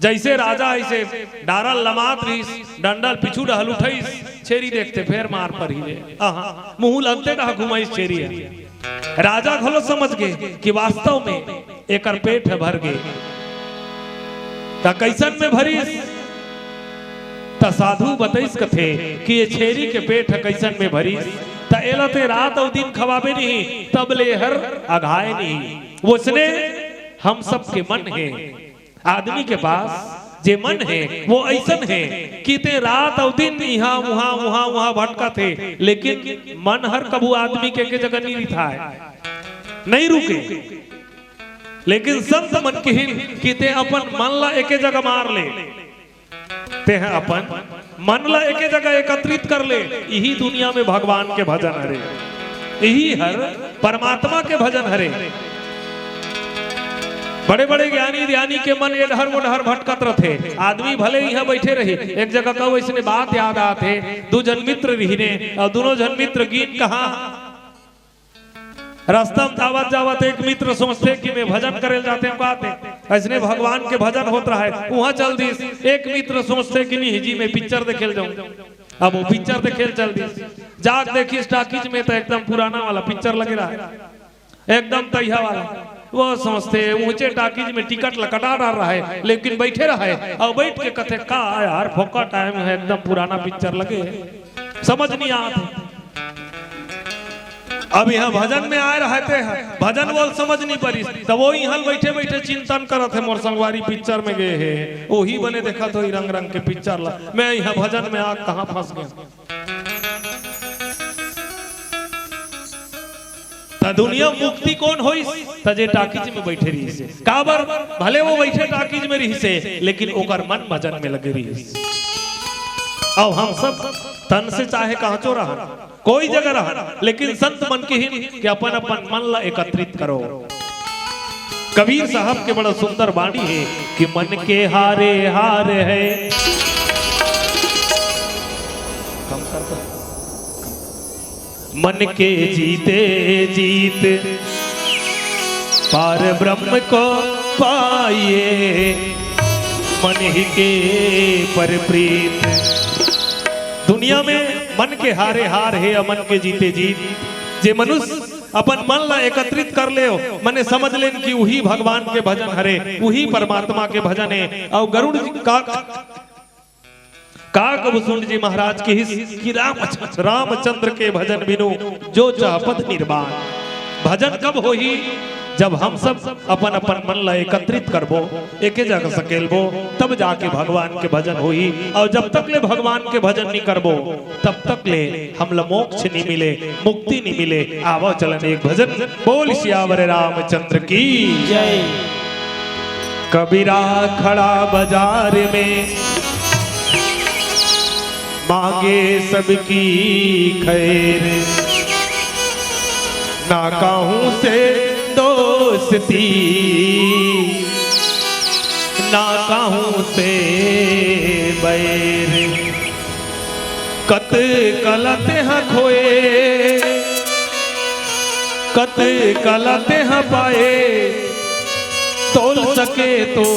जइसे राजा अइसे डारल लमात रहिस, डंडल पीछू डहल उठइस, छेरी देखते फेर मार परही रे। अहा, मुहूँ लगते डहा घुमाइस छेरी ह। राजा घलो समझ गे कि वास्तव में एकर पेट ह भर गे। त कइसन में भरिस? त साधु बतइस कथे कि ये छेरी के पेट ह कइसन में भरिस, त एला तें रात अउ दिन खवाबे नहीं, तब ले हर अघाय नहीं। वइसने हम सबके मन हे, आदमी के पास जे मन हे, वो अइसन हे कि तें रात अउ दिन इहाँ उहाँ, उहाँ उहाँ भटकत हे, लेकिन मन हर कभू आदमी के एके जगह नहीं रिथाय, नहीं रुके। लेकिन संत मन किहिन कि तें अपन मन ला एके जगह मार ले, तें ह अपन मन ला एके जगह एकत्रित कर ले। इही दुनिया में भगवान के भजन हरे, इही हर परमात्मा के भजन हरे। बड़े-बड़े ज्ञानी ध्यानी के मन ए डहर वो डहर भटकत रथे। आदमी भले इहाँ बइठे रही, एक जगह का वइसने बात याद आत हे, दू झन मित्र रिहिने, अउ दूनों झन मित्र गीन कहाँ रस्ता म जावत जावत एक मित्र सोचथे कि मैं भजन करे ल जातेंव का ते। अइसने भगवान के भजन होत रहय, उहाँ चल दिस। एक मित्र सोचथे कि नहीं जी, मैं पिक्चर देखे ल जाऊं। अब वो पिक्चर देखे ल चल दिस। जाके देखिस टाकीज में त एकदम पुराना वाला पिक्चर लगे रहय, एकदम तइहा वाला। वो सोचथे ऊंचे टाकीज में टिकट ल कटा डार रहय, लेकिन बइठे रहय अउ बइठ के कथे, का यार, फोकट आय हंव, एकदम पुराना पिक्चर लगे हे, समझ नहीं आत हे। अब इहाँ भजन में आय रहय तें ह, भजन बोल समझ नहीं परिस, त वो इहाँ बइठे बइठे चिंतन करत हे, मोर संगवारी पिक्चर में गे हे, ओही बने देखत होही रंग रंग के पिक्चर ला, मैं इहाँ भजन में आके कहाँ फंस गेंव। त दुनिया मुक्ति कोन होइस? त जे टाकीज में बइठे रिहिसे। काबर? भले वो बइठे टाकीज में रिहिसे, लेकिन ओकर मन भजन में लगे रिहिस। अउ हम सब तन से चाहे कहाँचो रहन, कोई जगह रहन, लेकिन संत मन किहिन कि अपन अपन मन ला एकत्रित करो। कबीर साहब के बड़ा सुंदर बाणी हे कि मन के हारे हार हे। मन के जीते जीत पार ब्रह्म को पाइए, मन ही के पर प्रीत। दुनिया में मन के हारे हार हे या मन के जीते जीत, जे मनुष्य अपन मन ला एकत्रित कर ले, मने समझ लेन कि उही भगवान के भजन हरे, उही परमात्मा के भजन हे। अउ गरुड़ जी का का कबू सूंड जी महाराज किहिस कि राम, रामचंद्र के भजन बिनु जो चाहपत निर्वाण। भजन कब होही? जब हम सब अपन अपन मन ला एकत्रित करबो, एके जगह सकेलबो, तब जाके भगवान के भजन होही। अउ जब तक ले भगवान के भजन नहीं करबो, तब तक ले हमला मोक्ष नहीं मिले, मुक्ति नहीं मिले। आवो चलन एक भजन। बोल सियावर रामचंद्र की जय। कबीरा खड़ा बाजार में मांगे सबकी खैर, ना कहूँ से दोस्ती, ना कहूँ से बैर। कत कला तेंह खोए, कत कला तेंह पाए, तोल सके तो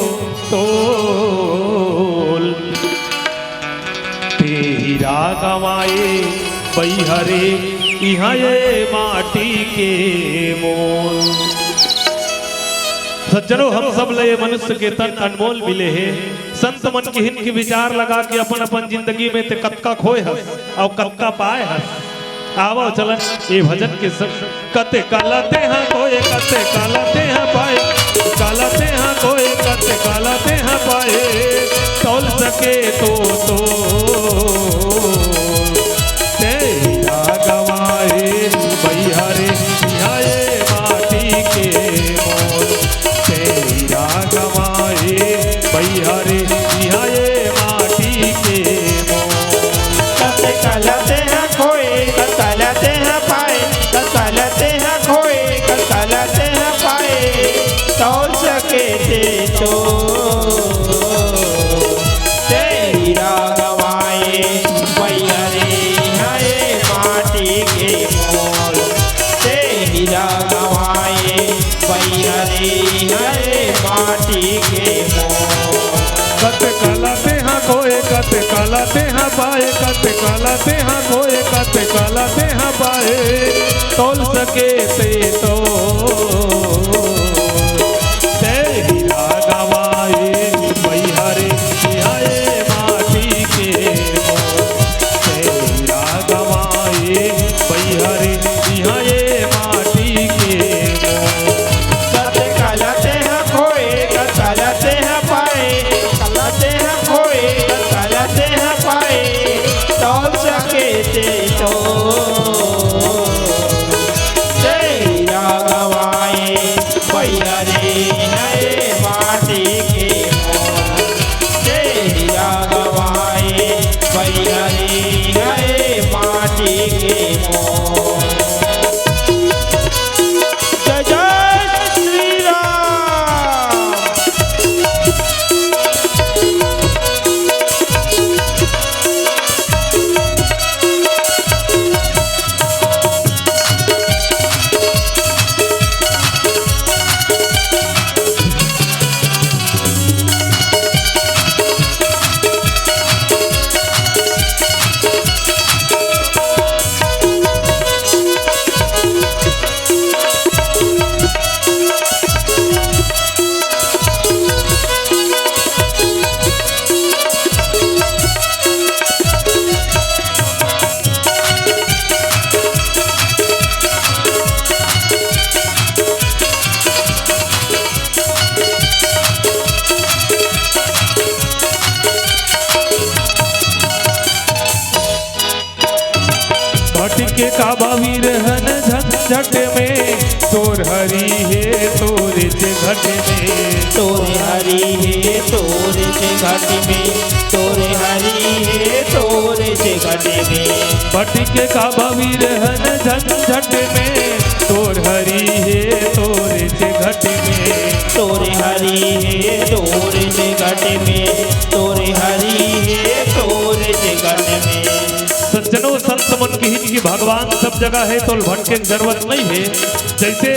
तोल। तें हीरा गंवाए बइहा रे, इहाँ ये माटी के मोल। सज्जनों, हम सब ला ये मनुष्य के तन अनमोल मिले हे। संत मन किहिन कि विचार लगा के अपन अपन जिंदगी में तें कतका खोए हस अउ कतका पाए हस। आवो चलन ये भजन के संग। कत कला तेंह खोए, कत कला तेंह पाए, कला तेंह खोए, कत कला तेंह पाए, तोल सके तो तोल। तें हीरा गंवाए बइहा रे, इहाँ ये माटी के मोल। तें हीरा गंवाए बइहा रे, इहाँ ये माटी के मोल। कत कला तेंह खोए, कत कला तेंह पाए, कत कला तेंह खोए, कत कला तेंह पाए, तोल सके तें तो। तें हीरा माटी के मोर। कत कला तेहा खोए, कत कला तेहा पाए, कत कला तेहा खोए, कत कला तेहा पाए, तोल सके ते तो। ते हीरा गवाए, भैया रे, इहाँ ए माटी के मोर। ते हीरा गवाए, भैया रे, इहाँ ए माटी के मोर। कत कला तेहा खोए, कत कला तेहा पाए, कला तेहा खोए, कत कला तेहा पाए, तोल सके ते तो। ते हीरा गवाए, भैया रे, इहाँ ए माटी के मोर। ते हीरा गवाए, भैया रे, इहाँ ए माटी के मोर। जय जय श्री राम। भटके का बावीर हन झंझट में, तोर हरी हे तोरे से घट में। तोरे हरी हे तोरे से घट में, तोरे हरी हे तोरे से घट में। भटके का बावीर हन झंझट में, तोर हरी हे तोरे से घट में। तोरे हरी हे तोरे से घट में, तोरे हरी हे तोरे से घट में। सज्जनों, संत मन किहिन कि भगवान सब जगह हे, तोल भटके के जरूरत नहीं हे। जैसे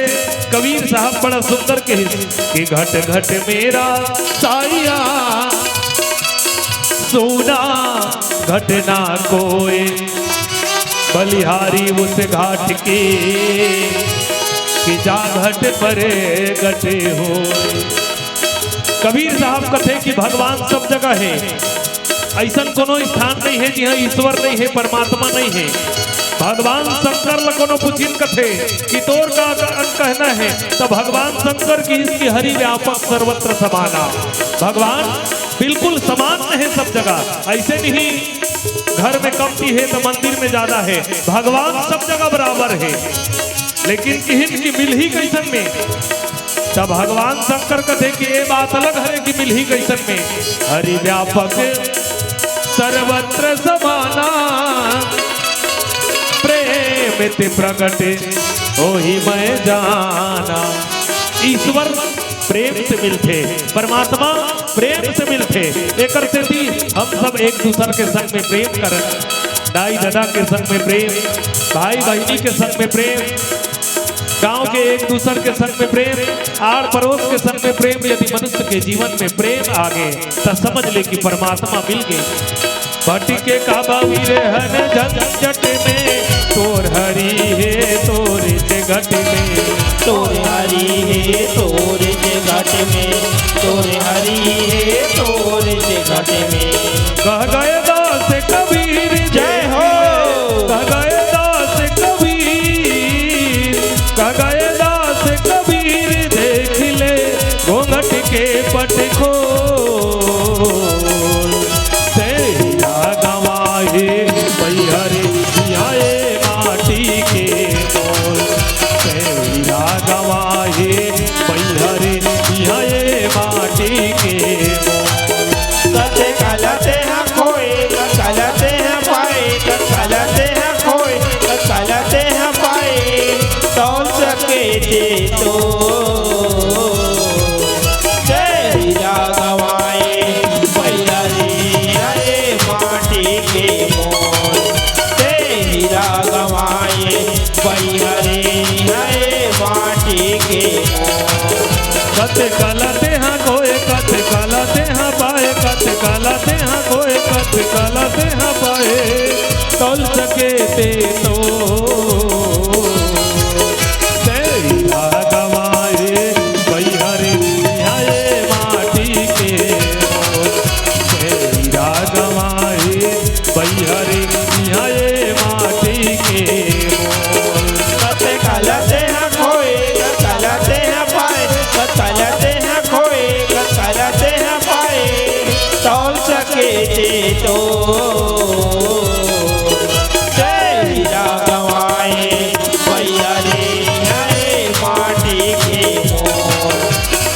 कबीर साहब बड़ा सुंदर कहिस कि घट घट मेरा साइया, सोना घट ना कोई, बलिहारी उस घाट की, कि जा घट पर गटे हो। कबीर साहब कथे कि भगवान सब जगह हे, अइसन कोनो स्थान नहीं हे जिहाँ ईश्वर नहीं हे, परमात्मा नहीं हे। भगवान शंकर ल कोनो पुछिन कथे कि तोर का क-, कहना हे, त भगवान शंकर किहिस कि हरि व्यापक सर्वत्र समाना। भगवान बिल्कुल समान हे सब जगह। अइसे नहीं घर में कमती हे त मंदिर में ज्यादा हे, भगवान सब जगह बराबर हे। लेकिन किहिन कि मिलही कइसन में? त भगवान शंकर कथे कि ए बात अलग हरे कि मिलही कइसन में। हरि व्यापक सर्वत्र समाना, प्रेम ते प्रगट होई मैं जाना। ईश्वर प्रेम से मिलथे, परमात्मा प्रेम से मिलथे। एकर सेती हम सब एक दूसर के संग में प्रेम करन, दाई ददा के संग में प्रेम, भाई बहिनी के संग में प्रेम, गांव के एक दूसर के संग में प्रेम, आड़ पड़ोस के संग में प्रेम। यदि मनुष्य के जीवन में प्रेम आगे, त समझ ले कि परमात्मा मिल गे। भटके का बावीर हन झंझट में, तोर हरी हे तोरे से घट में। तोर हरी हे तोरे से घट में, तोर हरी हे तोरे से घट में। कह गए दास कबीर जय हो। कह गए दास कबीर, कह गए दास कबीर, देख ले घूंघट के पट खोल। तेरा गवाहे बैहर जियाए माटी के मोल। तेरा गवाहे बैहर जियाए माटी के मोल। कते कलते हैं खोए, कलते हैं पाए, कलते हैं खोए, कलते हैं पाए, तौल सके दे तो। तेरा गवाए बैहर जियाए माटी के मोल। तेरा गवाए बैहर जियाए माटी के मोल। कत कलते हैं काला तेहा खोए कत काला तेहा पाए, तौल सके ते तो। तेरा गवाए बइहरे, इहाँ ए माटी के मोल। तेरा गवाए बइहरे, इहाँ ए माटी के मोल। कत काला तेहा खोए, कत काला तेहा पाए, कत काला तेहा खोए, कत काला तेहा पाए, तौल सके ते तो। तेरा गवाए बइहरे, इहाँ ए माटी के मोल।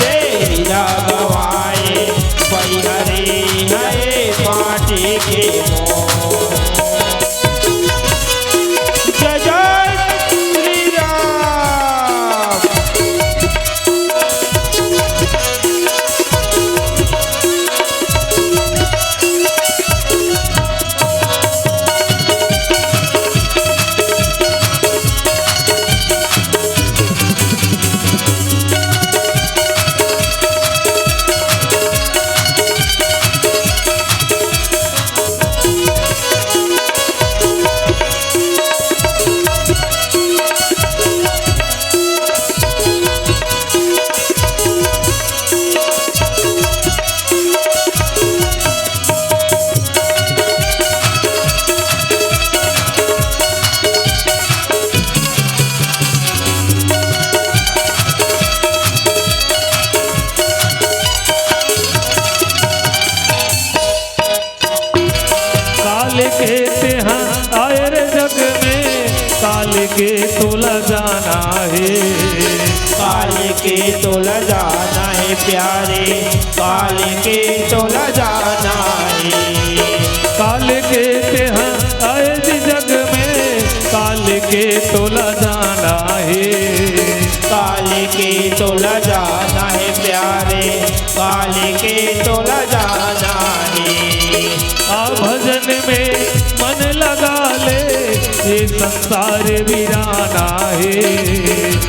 तेरा गवाए बइहरे, इहाँ ए माटी के मोल। जय जय श्री राम। काल के तेहा आए रे जग में, काल के तोला जाना हे। काल के तोला जाना हे प्यारे, काल के तोला जाना हे। काल के तेहा आए जी जग में, काल के तोला जाना हे। काल के तोला जाना हे प्यारे, काल के तोला जाना हे। आ भजन में मन लगा ले, ये संसार वीराना हे।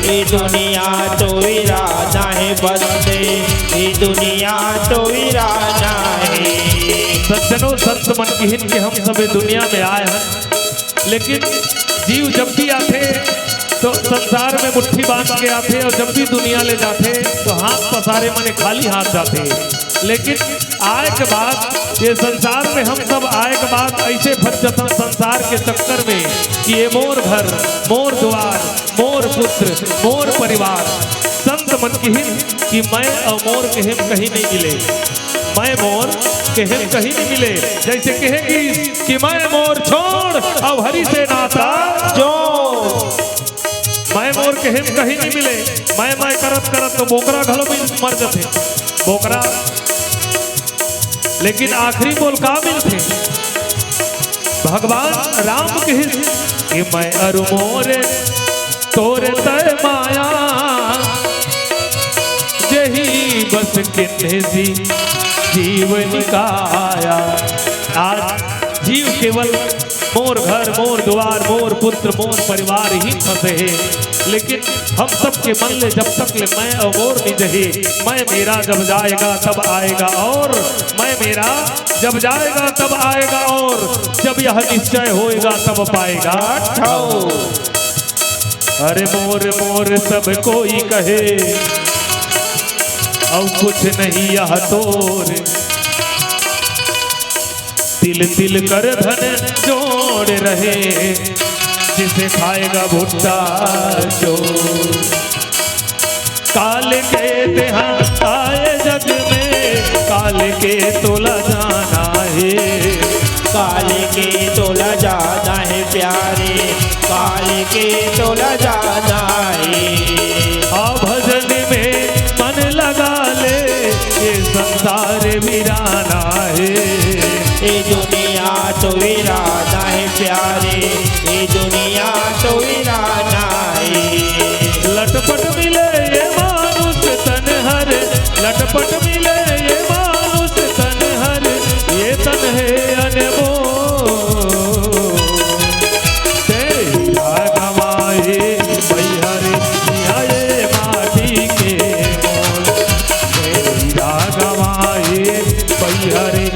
ये दुनिया तो वीराना हे बंदे, ये दुनिया तो वीराना हे। सज्जनों, संत मन किहिन के हम सबे दुनिया में आए हन, लेकिन जीव जब भी आथे तो संसार में मुट्ठी बांध के आथे, अउ जब भी दुनिया ले जाथे तो हाथ पसारे मने खाली हाथ जाथे। लेकिन आए के बाद, ये संसार में हम सब आए के बाद अइसे फंस जथन संसार के चक्कर में कि ये मोर घर, मोर दुआर, मोर पुत्र, मोर परिवार। संत मन किहिन कि मैं अउ मोर केहेम कहीं नहीं मिले। मैं मोर केहेम कहीं नहीं मिले। जइसे कहे कि, कि मैं मोर छोड़ अउ हरि से नाता जोड़। मैं मोर केहेम कहीं नहीं मिले। मैं, मैं करत करत तो बोकरा घलो मिल, मर जथे। बोकरा, लेकिन आखिरी मोल का मिलथे? भगवान राम किहिस कि मैं अरु मोर तोर तय माया, जेहि बस किन्हे जी जीवन काया। आज जीव केवल मोर घर, मोर दुआर, मोर पुत्र, मोर परिवार ही फंसे हे, लेकिन हम सबके मन ले जब तक ले मैं अउ मोर नि जही, मैं मेरा जब जाएगा तब आएगा और मैं मेरा जब जाएगा तब आएगा और जब यह निश्चय होएगा तब पाएगा ठौर। अरे मोर मोर सब कोई कहे, अउ कुछ नहीं यह तोर। तिल तिल कर धन जोड़ रहे, जिसे खाएगा भुट्टा चोर। काल के तेहा आए जग में, काल के तोला जाना हे। काल के तोला जाना हे प्यारे, काल के तोला जाना हे। आ भजन में मन लगा ले, ये संसार वीराना हे। ये दुनिया तो वीराना हे प्यारे, ये दुनिया तो वीराना हे। लटपट मिले ये मानुष तन हर, लटपट मिले ये मानुष तन हर, ये तन हे अनमोल। तेरा गवाए बइहरे, इहाँ ए माटी के मोल। तेरा गवाए बइहरे,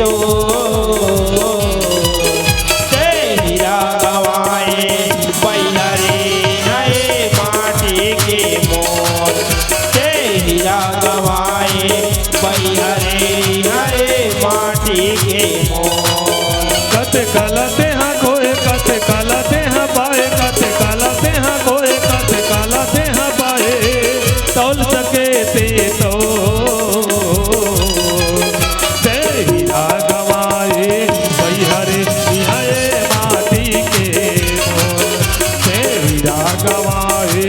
तो ते हीरा गंवाए बइहा रे, इहाँ ए माटी के मोर। ते हीरा गंवाए बइहा रे, इहाँ ए माटी के मोर। कत कला तेहा खोए, कत कला तेहा पाए, कत कला तेहा खोए, कत कला तेहा पाए, तौल सके ते तो। ते हीरा गंवाए बइहा रे, इहाँ ए माटी के मोर। ते हीरा गंवाए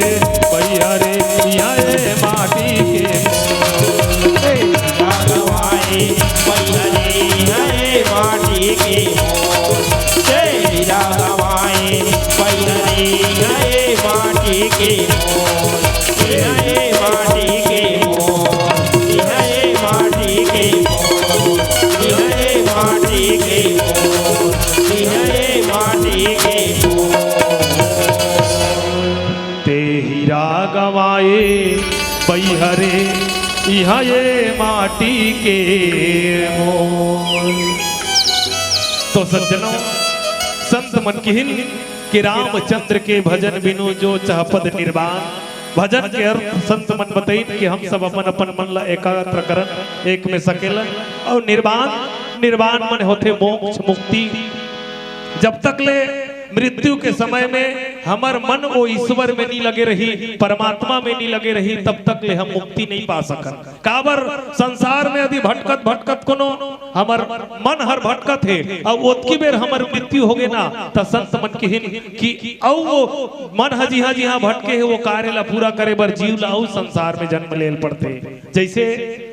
बइहा रे, इहाँ ए माटी के मोर। ते हीरा गंवाए बइहा रे, इहाँ ए माटी के मोर। ते हीरा गंवाए बइहा रे, इहाँ ए माटी के मोर। इहाँ ए माटी के मोर, इहाँ ए माटी के मोर, इहाँ ए माटी के मोर, इहाँ ए माटी के मोर। ते हीरा गंवाए बइहा रे, इहाँ ए माटी के मोर। तो सज्जनों, संत मन किहिन कि रामचंद्र के भजन बिनु जो चहपत निर्वाण। भजन के अर्थ संत मन बतइन कि हम सब अपन अपन मन ला एकाग्र करन, एक में सकेलन, अउ निर्वाण, निर्वाण मन होथे मोक्ष, मुक्ति। जब तक ले मृत्यु के समय में हमर मन ओ ईश्वर में नी लगे रही, परमात्मा में नी लगे रही, तब तक ले हम मुक्ति नहीं पा सकन। काबर संसार में यदि भटकत भटकत कोनो हमर मन हर भटकत हे, अउ ओतकी बेर हमर मृत्यु होगे ना, त संत मन किहिन कि अउ वो मन ह जिहाँ जिहाँ भटके हे, वो कार्य ला पूरा करे बर जीव ला अउ संसार में जन्म लेल पड़थे। जइसे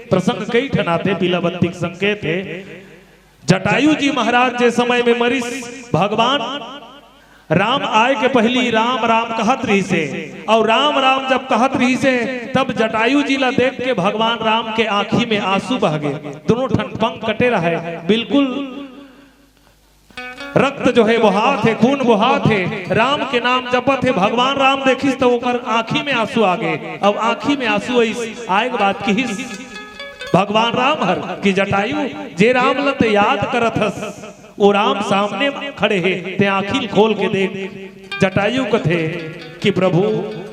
प्रसंग कई ठन आथे, पीला बत्ती के संकेत हे। जटायु जी महाराज जे समय में मरिस, भगवान राम आए के पहिली राम राम कहत रहिसे, अउ राम राम जब कहत रहिसे, तब जटायु जी ला देख के भगवान राम के आँखी में आंसू बह गे। दोनों ठन पंख कटे रहे, बिल्कुल रक्त जो हे बोहात हे, खून बोहात हे। राम के नाम जपत हे, भगवान राम देखिस त ओकर आँखी में आंसू आ गे। अब आँखी में आंसू आइस, आए के बाद किहिस भगवान राम हर कि जटायु, जे राम ल ते याद करत हस, वो राम सामने खड़े हे, ते आँखी ल खोल के देख। जटायु कथे कि प्रभु,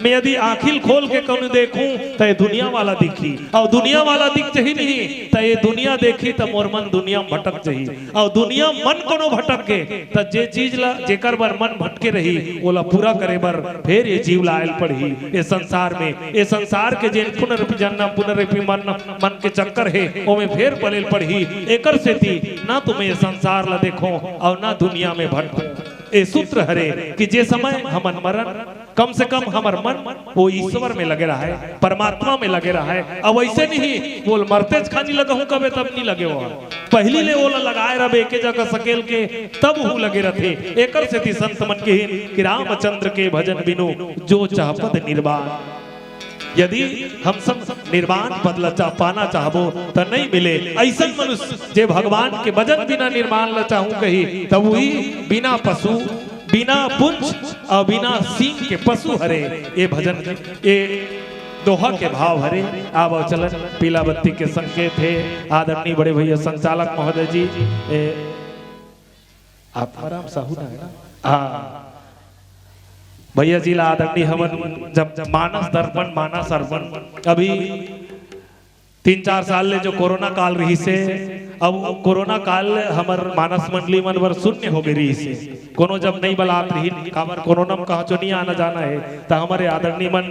मैं यदि आँखी ल खोल के कहूँ देखूं, त ये दुनिया वाला दिखी, अउ दुनिया वाला दिख जही नहीं, त ये दुनिया देखी, त मोर मन दुनिया में भटक जही, अउ दुनिया मन कोनो भटक गे, त जे चीज ला, जेकर बर मन भटके रही, ओला पूरा करे बर फेर ये जीव ला आयल पड़ही, ये संसार में, ये संसार के जेन पुनरपि जन्म, पुनरपि मरन, मन के चक्कर हे, ओमे फेर पलेल पड़ही। एकर सेती ना तो मैं ये संसार ला देखों अउ ना दुनिया में भटकों। ए सूत्र हरे कि जे समय हमन मरन, कम से कम हमर मन वो ईश्वर में लगे रहय, परमात्मा में लगे रहय। अब वइसे नहीं बोल, मरतेच खानी लगहूं कबे तब नहीं लगे हो, पहिली ले ओला लगाए रहबे एके जगह सकेल के, तब हूं लगे रहथे। एकर सेती संत मन किहिन कि रामचंद्र के भजन बिनु जो चहपत निर्वाण। यदि हम सब निर्वाण पद ला चा-, पाना चाहबो, त नहीं मिले। अइसन मनुष्य जे भगवान के भजन बिना निर्वाण ला चाहूं कही, तब वही बिना पशु, बिना पुंछ अउ बिना सींग के पशु हरे। ये भजन, ये दोहा के भाव हरे। आवव चलन, पीला बत्ती के संकेत हे। आदरणीय बड़े भैया संचालक महोदय जी, ए, आत्माराम साहू ना है ना? हाँ। भैया जी ला आदरणीय हमन जब मानस दर्पण, मानस अर्पण, अभी तीन चार साल ले जो कोरोना काल रहिसे, अब कोरोना काल ले हमर मानस मंडली मन बर शून्य हो गए रहिसे। कोनो जब नहीं बलात रही, काबर कोरोना में कहाँ चो नहीं आना जाना है, त हमरे आदरणीय मन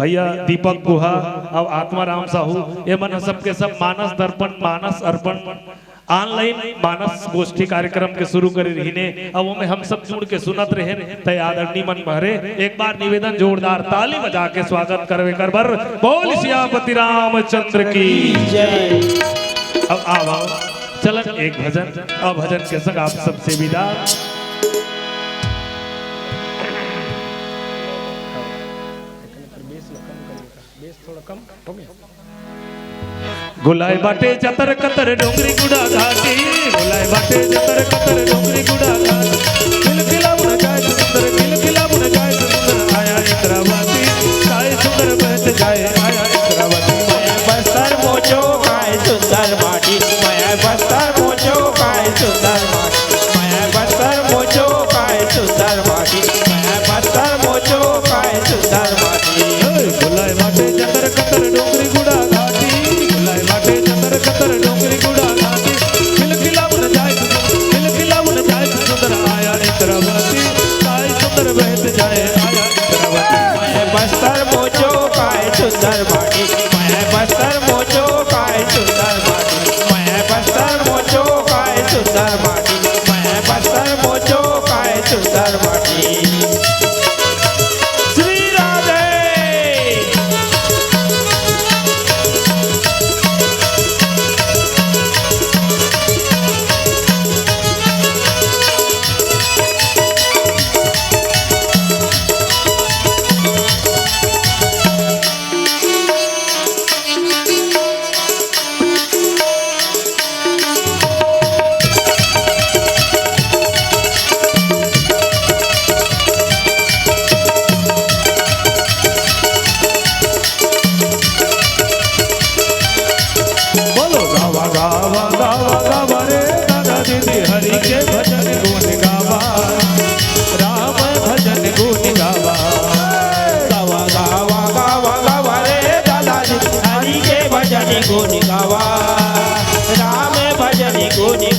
भैया दीपक गुहा अउ आत्माराम साहू, ये मन ह सबके सब मानस दर्पण, मानस अर्पण, ऑनलाइन मानस गोष्ठी कार्यक्रम के शुरू करे रहिने। अब ओमे हम सब जुड़ के सुनत रहेन, त आदरणीय मन भरे एक बार निवेदन, जोरदार ताली बजा के स्वागत करवे कर बर। बोल सियापति रामचंद्र की। जय। अब आव, आव, चलन एक भजन, अब भजन के संग आप सबसे विदा। गुलाय बाटे जतर कतर डोंगरी गुड़ा घाटी, गुलाय बाटे जतर कतर डोंगरी गुड़ा घाटी। खिलखिला उड़ जाए सुंदर, खिलखिला उड़ जाए सुंदर, आया इंद्रावती, काय सुंदर बहत जाए, आया इंद्रावती। बस्तर मोचो काय सुंदर माटी, मैं बस्तर मोचो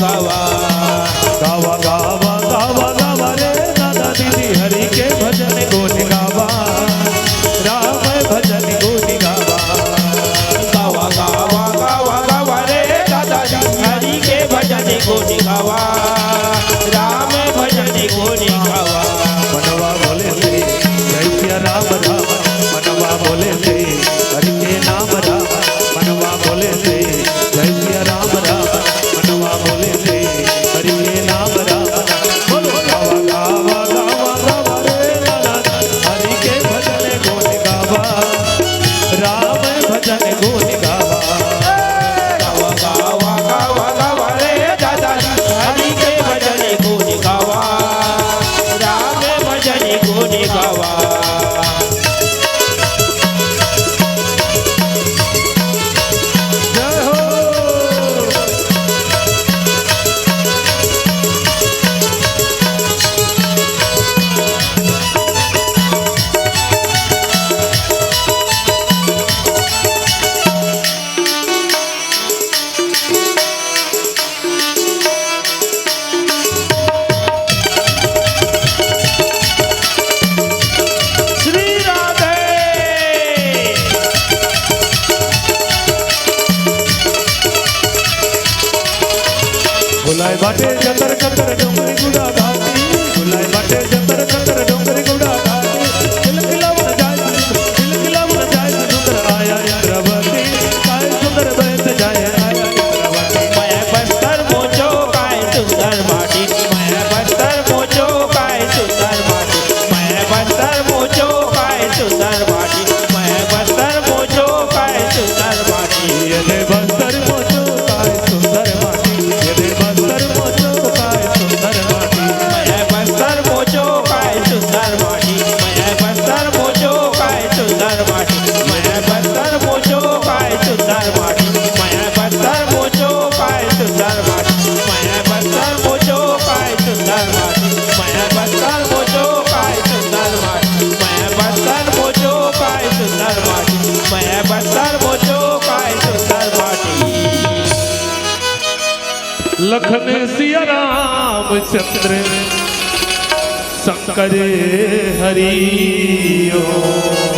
गावा। गावा, गावा, गावा, गावा रे दादा दीदी, हरि के भजन गुण गावा, राम भजन गुण गावा। गावा, गावा, गावा, गावा रे दादा दीदी, हरि के भजन गुण गावा, राम भजन गुण गावा। मनवा बोले से जय सिया राम राम, मनवा बोले से हरि के नाम राम, मनवा बोले से जय सिया राम राम, मनवा बोले से हरि के नाम राम। बोलो गावा, गावा, गावा, गावा रे लाला, हरि के भजन गुण गावा, राम भजन गुण गावा। गावा, गावा, गावा, गावा रे दादा, हरि के भजन गुण गावा, राम भजन गुण गावा। जय हो। श्री राधे। बुलाए बाटे जतर कतर डोंगरी गुड़ा घाटी, बुलाए बाटे जतर कतर डोंगरी गुड़ा घाटी। तिलक लावन जाए, तिलक लावन जाए सुंदर आया इंद्रावती, काय सुंदर बहत जाए आया इंद्रावती। मैं बस्तर मोचो काय सुंदर माटी, मैं बस्तर मोचो काय सुंदर माटी, मैं बस्तर मोचो काय सुंदर माटी, मैं बस्तर मोचो काय सुंदर माटी। ये दे बस्तर मोचो काय सुंदर माटी, ये दे बस्तर मोचो काय सुंदर माटी। मैं बस्तर मोचो काय सुंदर माटी, मैं बस्तर मोचो काय सुंदर माटी, मैं बस्तर मोचो काय सुंदर माटी, मैं बस्तर मोचो काय सुंदर माटी, मैं बस्तर मोचो काय सुंदर माटी, मैं बस्तर मोचो काय सुंदर माटी, मैं बस्तर मोचो काय सुंदर माटी, मैं बस्तर मोचो काय सुंदर माटी। लखन सिया रामचंद्र शंकर हरि ओम।